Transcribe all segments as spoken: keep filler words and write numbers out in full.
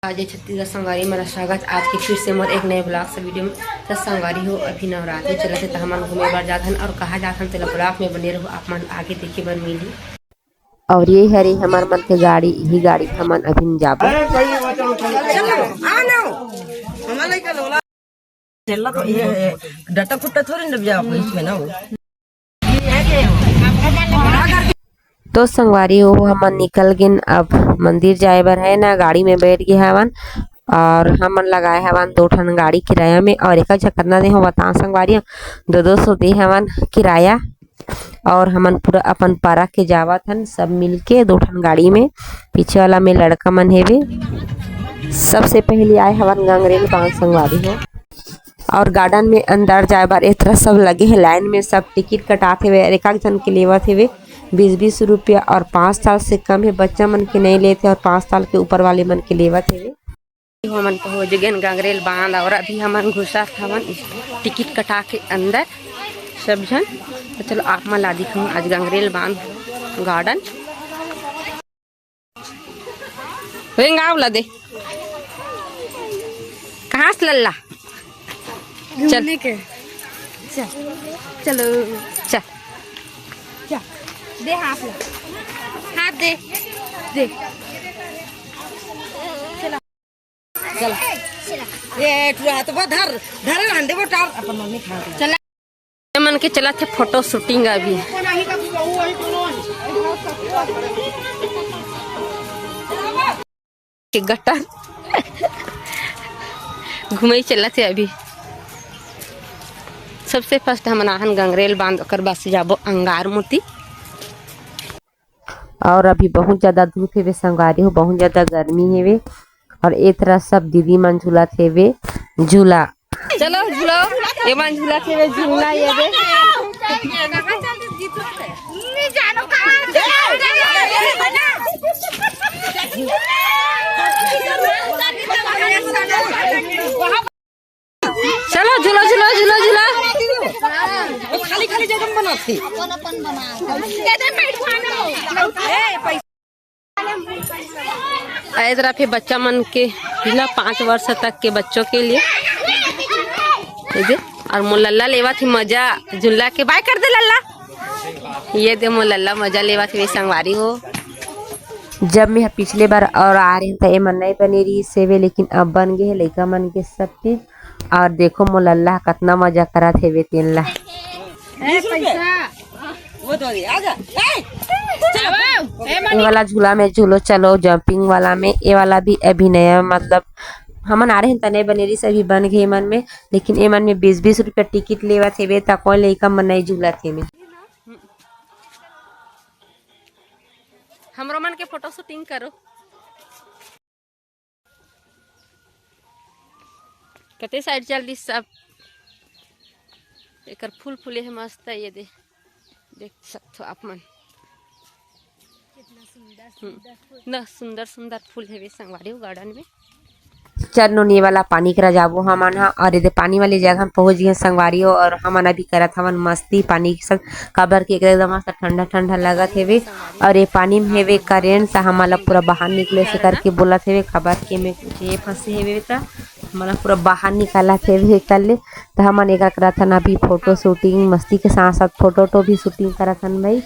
आज छत्तीसगढ़ संगवारी मन ला स्वागत आज के फिर से मोर एक नए vlog से video में। त संगवारी हो, अभी नवरात्रि चलत हे, त हमन घूमे बर जात हन और कहाँ जात हन, तेला vlog में बने रहो, आप मन आगे देखे बर मिलही। और ये हरे हमर मन के गाड़ी, यही गाड़ी हमन अभी जाबो। चलला तो ये डट्टा फुट्टा थोड़ी न जाओ बीच में ना हो। तो संगवारी हो, हमन निकल गेन, अब मंदिर जाए बर है ना, गाड़ी में बैठ गे हवन और हमन लगाए हवन दो ठन गाड़ी किराया में। और एक झकरना दे हो बता संगवारी हो, दो दो सौ दे हवन किराया। और हमन पूरा अपन पारा के जावत हन सब मिलके दो ठन गाड़ी में। पीछे वाला में लड़का मन हेवे। सबसे पहले आए हवन गंगरेल बांध संगवारी हो। और garden में अंदर जाए बर ए तरह सब लगे हे line में, सब टिकट कटात हेवे और एक एक झन के लेवत हेवे बीस बीस रुपया। और पाँच साल से कम हे बच्चा मन के नहीं लेते और पाँच साल के ऊपर वाले मन के लेवत हेवे। हमन पहुंच गेन गंगरेल बांध और अभी हमन घुसत हवन टिकट कटा के अंदर सब झन। तो चलो आप मन ला दिखाऊं आज गंगरेल बांध garden। रेंगाव ला दे। कहाँ से लल्ला? चल। घूमने के। चल। चलो। चल। चल। दे हाथ ला। हाथ दे। दे। चला। ए, टुरा हाथ बा धर, धर रहन दे बेटा, अपन मम्मी खा दे। चला। ये मन के चलत हे photo shooting अभी। के गटर घूमे चलत हे अभी। सबसे first हमन आहन गंगरेल बांध, ओकर बाद से जाबो अंगार मोती। और अभी बहुत ज्यादा धूप हेवे संगवारी हो, बहुत ज्यादा गर्मी हेवे। और ए तरह सब दीदी मन झूलत हेवे झूला। चलो झूलो, ये मन झूलत हेवे झूला, ये दे। चलो झूलो, झूलो, झूलो, झूलो। वो खाली खाली जगह में बनाती। अपन अपन बना। ए तरफ ये बच्चा मन के झूला, पाँच वर्ष तक के बच्चों के लिए। ये दे, और मोर लल्ला लेवत हे मजा झूला के। Bye कर दे लल्ला। ये दे मोर लल्ला मजा लेवत हे संगवारी हो। जब मैं पिछले बार और आ रहे त एमन नहीं बने रहिस हेवे, लेकिन अब बन गए हे लइका मन के सब चीज। और देखो मोर लल्ला कतना मजा करत हेवे तेन ला। ए, पैसा। वो दो दे, आजा। ए, चलो। ए, ए वाला झूला में झूलो चलो, jumping वाला में। ए वाला भी अभी नया, मतलब हमन आ रहे हैं त नहीं बने रहिस, अभी बन गए एमन में। लेकिन एमन में बीस बीस रुपया टिकट लेवत हेवे, त कोई लइका मन नहीं झूलत हेवे। हमरो मन के photo shooting करो। कते side चल दिस सब। एकर फूल फूले हे मस्त, ये दे, देख सकथो आप मन। कितना सुंदर, हम्म। सुंदर फूल। न सुंदर सुंदर फूल हेवे संगवारी हो garden में। चल नोनी वाला पानी करा जाबो हमन ह, और एदे पानी वाली जगह हम पहुंच गए संगवारी हो, और हमन अभी करत हवन मस्ती पानी के संग, काबर के एकदम मस्त ठंडा ठंडा लगत हेवे। और ये पानी में हेवे current, त हमन ला पूरा बाहर निकले से करके बोलत हेवे, काबर के में कुछ ये फंसे हेवे, त हमन ला पूरा बाहर निकालत हेवे कर ले। त हमन एकर करत हन अभी photo shooting, मस्ती के साथ साथ photo वोटो भी shooting करत हन भाई,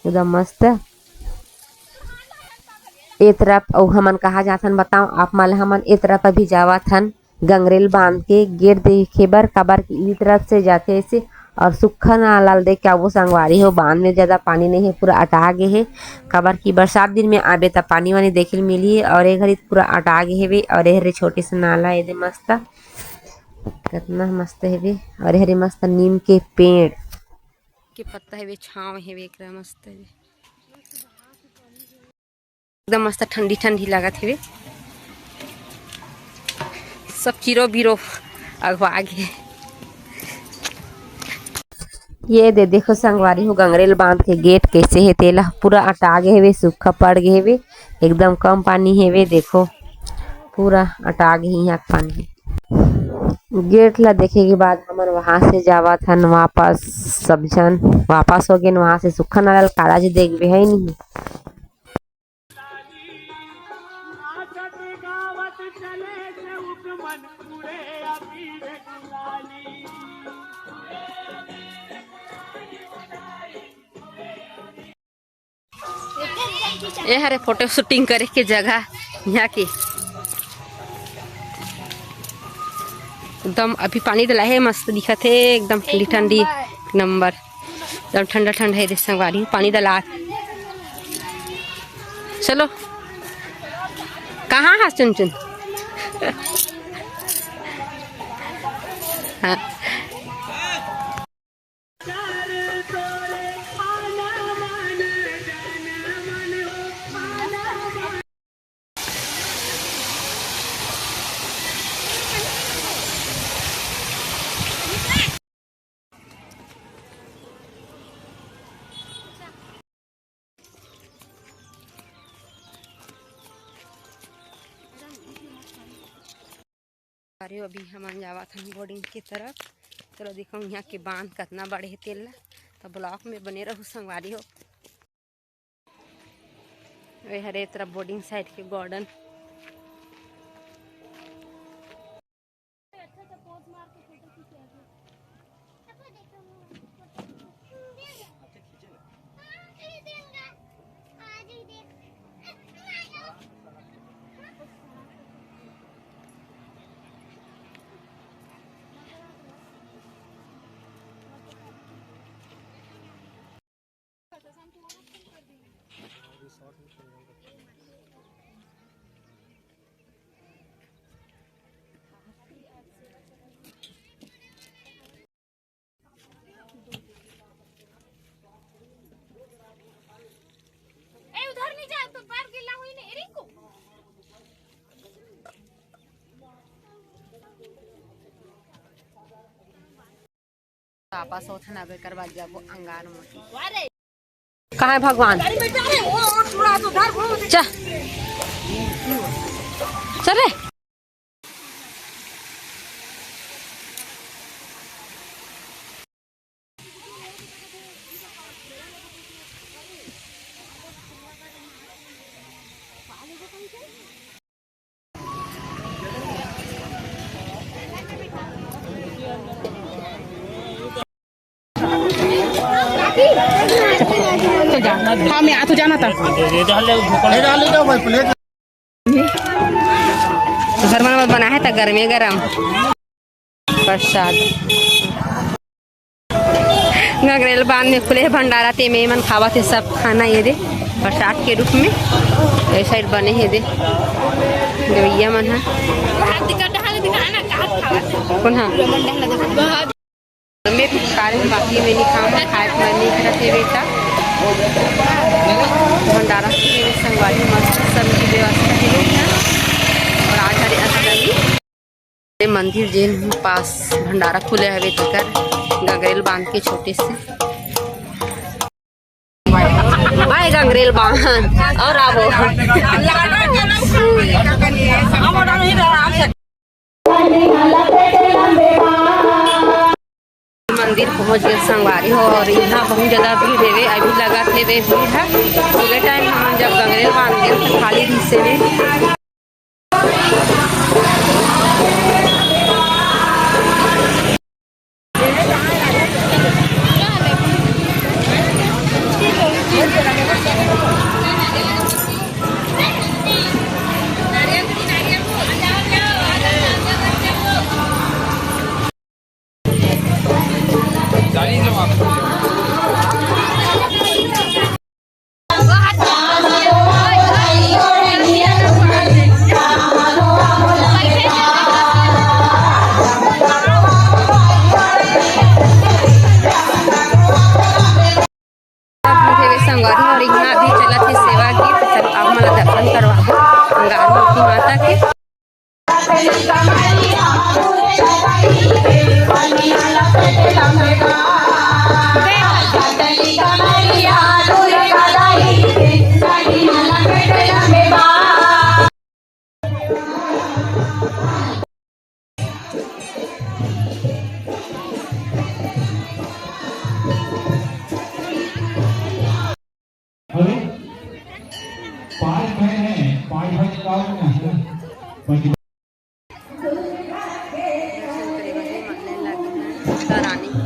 एकदम मस्त। ए तरफ अउ हमन कहाँ जाथन बताओ आप मन ला, हमन ए तरफ अभी जावत हन गंगरेल बांध के gate देखे बर, काबर कि ई तरफ से जाथे ऐसे। और सुक्खा नाला ल देख के आबो संगवारी हो, बांध में ज्यादा पानी नहीं है, पूरा अटा गे है, काबर कि बरसात दिन में आबे त पानी वानी देखे ल मिलही। और ए घरी पूरा अटा गे हेवे। और ए हरे छोटे से नाला एदे मस्त, कितना मस्त हेवे। और ए हरे मस्त नीम के पेड़ के पत्ता हेवे, छांव हेवे, एकरा मस्त हेवे। एकदम मस्त ठंडी ठंडी लागत हेवे। सब चिरो बिरो अघवा गे। ये दे देखो संगवारी हो, गंगरेल बांध के gate कैसे हे, तेला पूरा अटा गे हेवे, सूखा पड़ गे हेवे, एकदम कम पानी हेवे। देखो पूरा अटा गे हे यहाँ के पानी। Gate ला देखे के बाद हमन वहां से जावत हन वापस, सब झन वापस हो गेन वहां से। सुक्खा नाला ल काला जी देखबे है नहीं। ये हरे फोटो शूटिंग करे के जगह यहाँ के। एकदम अभी पानी डला हे, मस्त दिखत हे, एकदम ठंडी ठंडी नंबर, एकदम ठंडा ठंडा हे दे संगवारी, पानी डला। चलो, कहाँ हस चुन चुन? हाँ। अरे, अभी हमन जावत हन बोर्डिंग के तरफ। चलो, देखो यहाँ के बांध कतना बड़े हे तेल ला। तो ब्लॉग में बने रहू संगवारी हो। ए हरे तरफ बोर्डिंग साइड के गार्डन। ए, उधर नहीं जा, तो पैर गीला हुई नहीं, रिंकू। वापस होत हन, अब एकर बाद जाबो अंगार मोती। कहाँ है भगवान? चल, चल रे। हाँ, मैं आ तो जाना था। घर में बना है त गरमे गरम प्रसाद। गंगरेल बांध में खुले हे भंडारा, ते में मन खावत हे सब खाना ये दे प्रसाद के रूप में। ए साइड बने हे दे देवैया मन ह। कौन हा? मैं भी खा रहे, बाकी में नहीं खाऊंगा, खाए के मन नहीं करत हे बेटा। भंडारा के संगवारी मस्त सब की व्यवस्था है बेटा। और आज हरे अष्टमी। मंदिर जेन पास भंडारा खुले हवे तेकर गंगरेल बांध के छोटे से। भाई गंगरेल बांध और आबो। मंदिर पहुंच गए संगवारी हो, और यहाँ बहुत ज्यादा भीड़ हेवे, अभी लगत हेवे भीड़ है। सुबह टाइम हम जब गंगरेल बांध गए तो खाली दिसे में। संगवारी और यहाँ भी चलत हे सेवा गीत। चल, आप मन ला दर्शन करवाबो गंगा माता के। हेलो, पाँच भाई हैं, पाँच भाई निकाल के हैं। दर्शन करे बर लाइन लागे हे माता रानी के।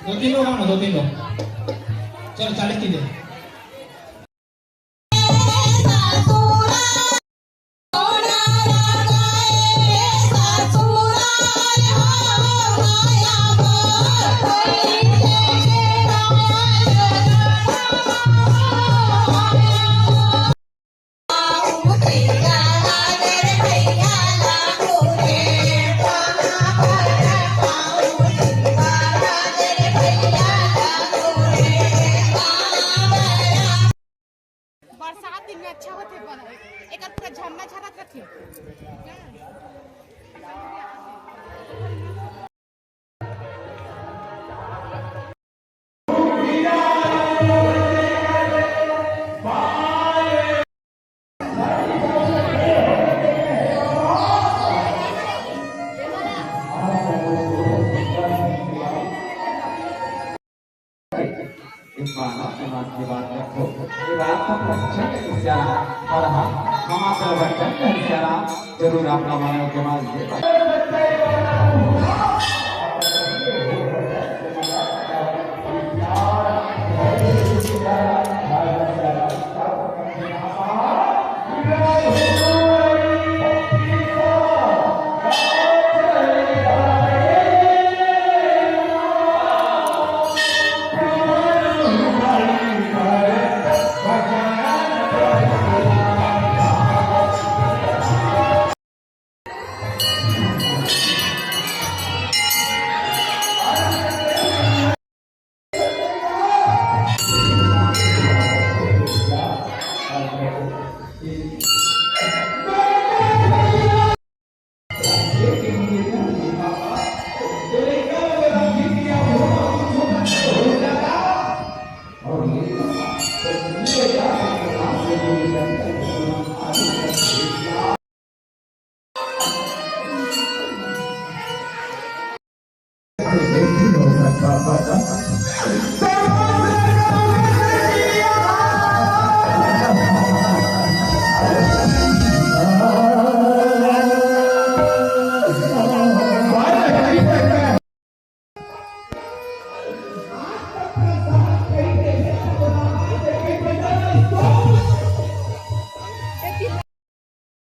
दो तीन लोग आओ ना, दो तीन लोग। चलो, चालीस कीजिए। बरसात दिन में अच्छा होथे, पर एकर पूरा झरना झरत रथे। एक बार ना समाज की बात रखो। ये बात हम बच्चन के सियारा, और हम, हम आप बच्चन के सियारा, जरूर आपका मानव समाज ये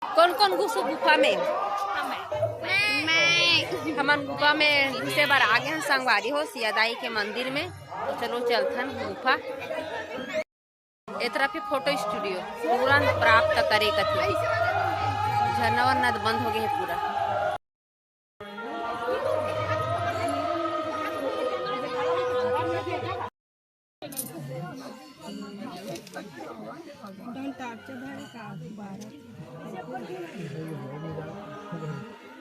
कौन कौन घुसो गुफा में? मैं। हमन गुफा में घुसे बर आ गे हन संगवारी हो, सियादाई के मंदिर में। तो चलो चलथन गुफा। ए तरफ हे फोटो स्टूडियो, पूरा प्राप्त करे कथे। झरना वरना तो बंद हो गए हे पूरा।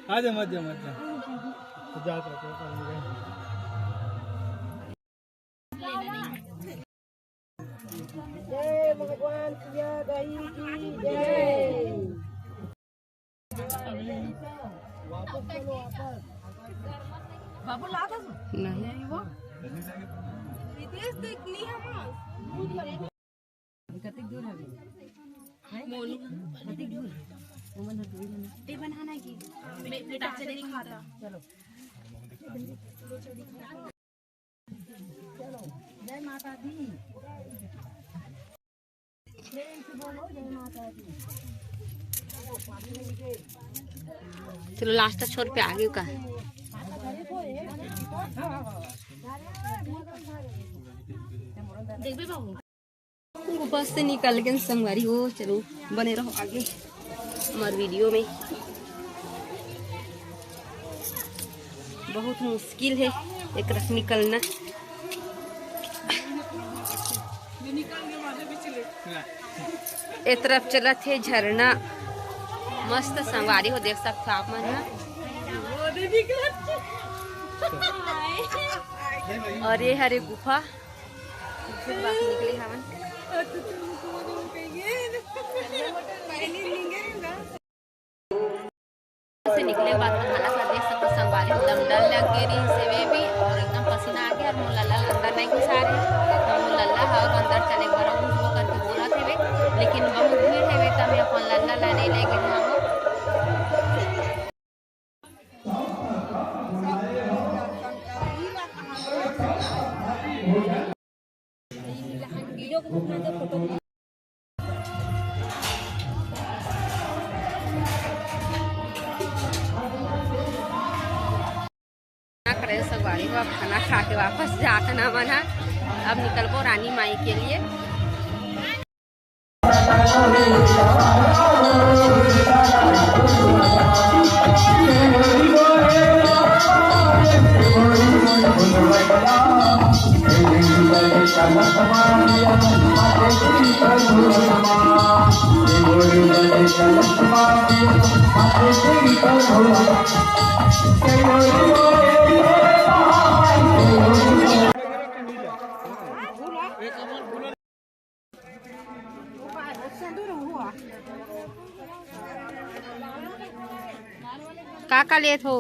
आ जा, मत जा, मत जा। जय भगवान सियादाई की जय। बाबू ला था नहीं। रितेश देख ली हम। कतिक दूर है? मोनू। कतिक दूर है? वो मन हटुई ना। ते बनाना की? बेटा चले खाता। चलो। चलो, जय माता दी। प्रेम से बोलो, जय माता दी। चलो, लास्ट छोर पे आ गए का। देखबे बाबू। गुफा से निकल के संगवारी हो, चलो बने रहो आगे हमारे वीडियो में। बहुत मुश्किल है एक तरफ निकलना। ए तरफ चलत हे झरना, मस्त संगवारी हो, देख सकथो आप मन ह। और ये हरे गुफा, गुफा से बाहर निकले हवन। से निकले के बाद में हालत ला देख सकथो संगवारी, एकदम डर लग गे रहिस हवे भी, और एकदम पसीना आ गया, और मोर लल्ला ला अंदर नहीं घुसा रहे, तो मोर लल्ला ह और अंदर चले बर घुसबो करके बोलत हवे, लेकिन बहुत भीड़ हवे, त मैं अपन लल्ला ला नहीं ले गे हवं। करे संगवारी हो, अब खाना खा के वापस जात ना मन ह। अब निकलबो रानी माई के लिए। का का लेत हो?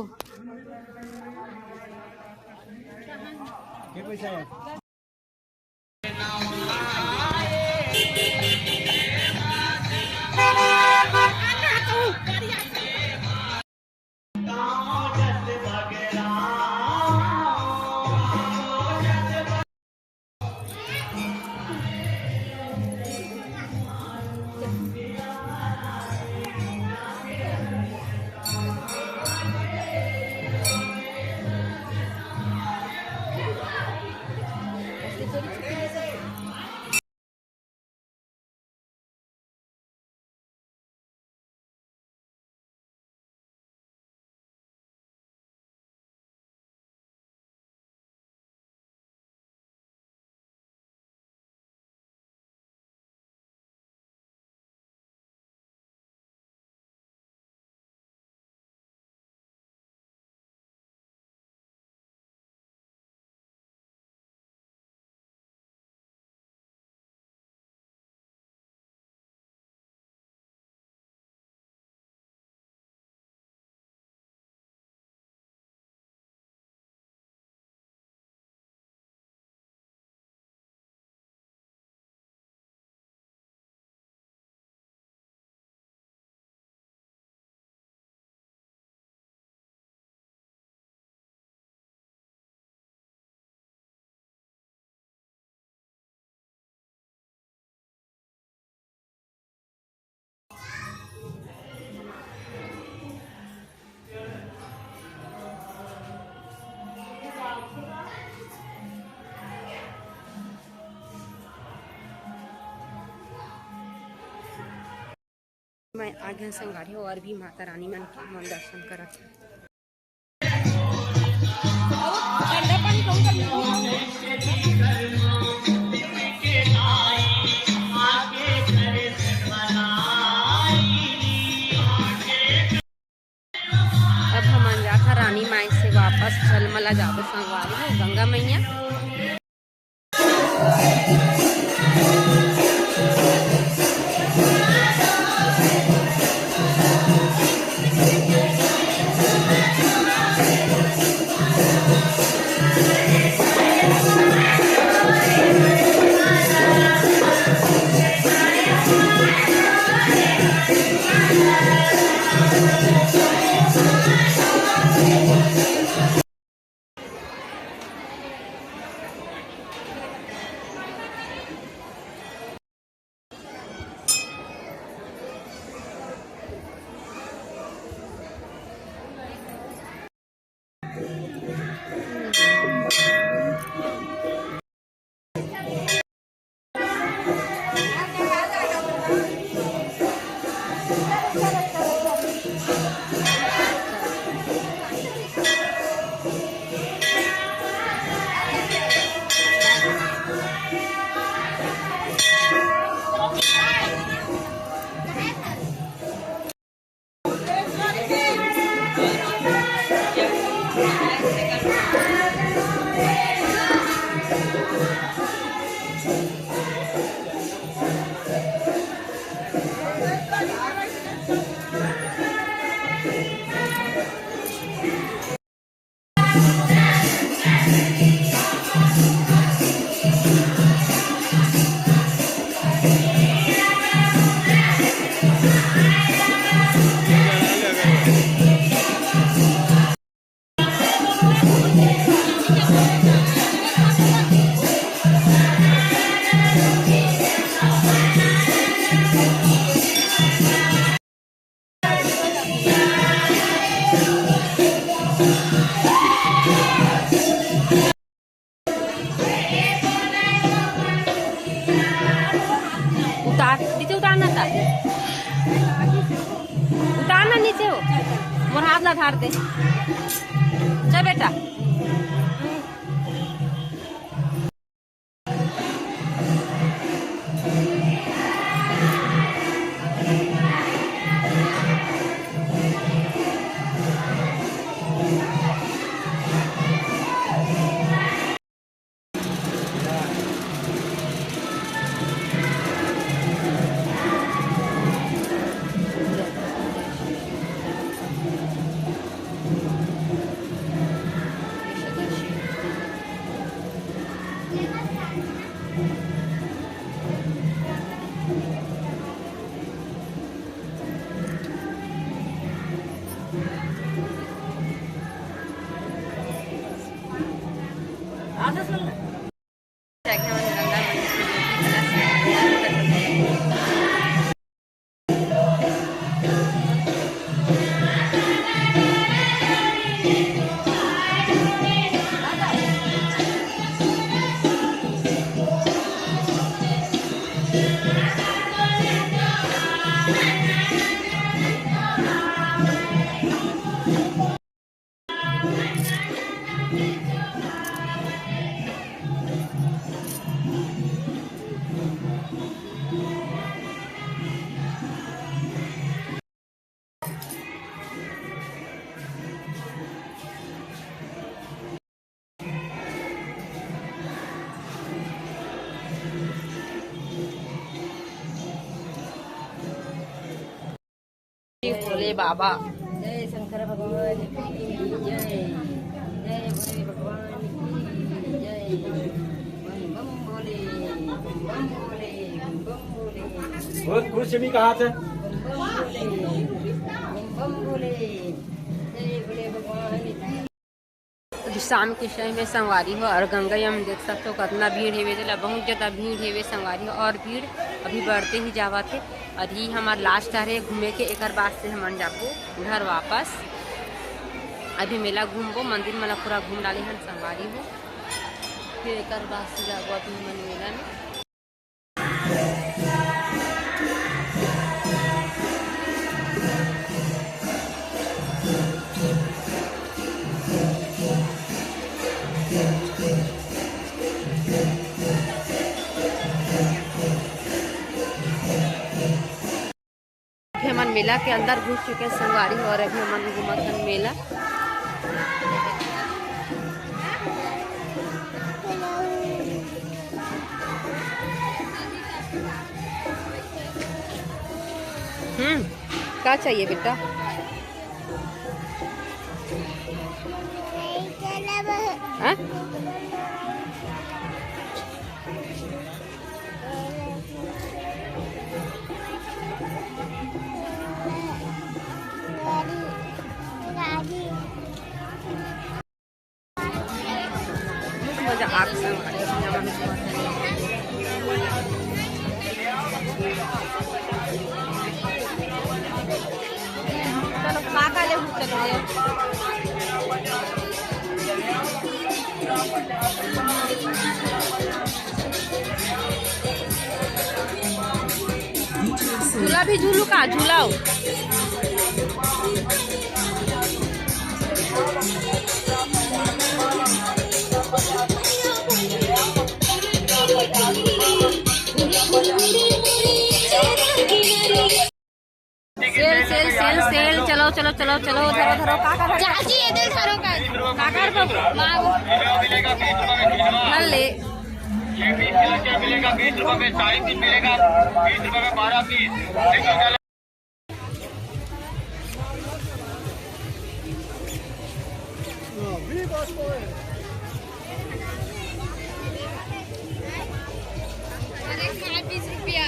मैं आगे संगवारी हो और भी माता रानी मन के मन दर्शन करत हे। अब हमन जाथन रानी माई से वापस झलमला जाबो संगवारी हो गंगा मैया। उतार, नीचे उतारना था। उतारना नीचे हो। मोर हाथ ला धार दे। चल बेटा। भोले बाबा। जय शंकर भगवान की जय। जय भोले भगवान की जय। बम बम भोले, बम बम भोले, बम बम भोले। बहुत खुश मी कहा थे। बम बम भोले, बम बम भोले। जय भोले भगवान की। अभी शाम के समय में संगवारी हो, और गंगा जी में देख सकते हो कितना भीड़ हेवे, तेला बहुत ज्यादा भीड़ हेवे संगवारी हो, और भीड़ अभी बढ़ते ही जावत हे। और ये हमार लास्ट हरे घूमे के, एकर बाद से हमन जाबो घर वापस। अभी मेला घूमबो, मंदिर मन ला पूरा घूम डाले हन संगवारी हो, फिर एकर बाद से जाबो अभी हमन मेला में। अभी हमन मेला के अंदर घुस चुके हैं संगवारी, और अभी हमन घूमत हन मेला। हम्म, का चाहिए बेटा? हाँ? मजा आके चलो, खा खा ले, भूख लग रही है। झूला भी झूलू का झूलाओ। सेल, सेल, सेल, सेल, चलो, चलो, चलो, चलो, धरो, धरो, का कर? चाची, ये दे, धरो का। का कर बाबू? माँ। नल ले। ये बीस किलो क्या मिलेगा? बीस रुपए में साढ़े तीन मिलेगा, बीस रुपए में बारह पीस। अरे, बीस रुपया।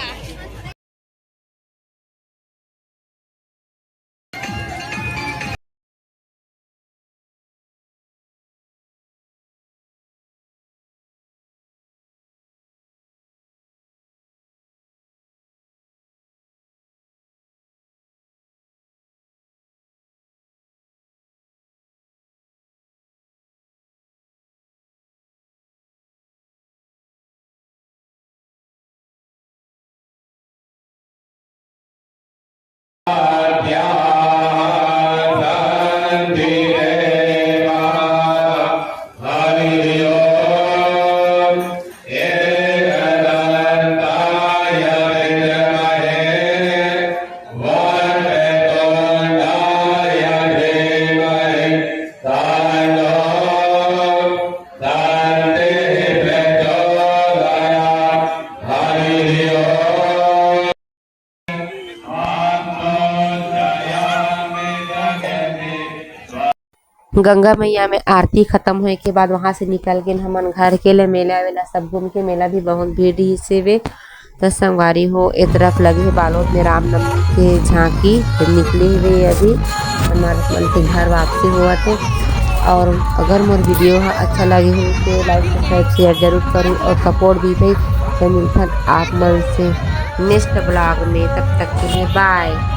गंगा मैया में आरती खत्म होए के बाद वहां से निकल गेन हमन घर के ले। मेला वेला सब घूम के, मेला भी बहुत भीड़ रहिस हेवे। त संगवारी हो, ए तरफ लगे हे बालोद में रामनवमी के झांकी, त निकले हुए अभी हमर मन के घर वापसी होवत हे। और अगर मोर वीडियो ह अच्छा लगे हो तो लाइक, सब्सक्राइब, शेयर जरूर करूँ और सपोर्ट भी भाई। तो मिलथन आप मन से नेक्स्ट ब्लॉग में, तब तक के लिए बाय।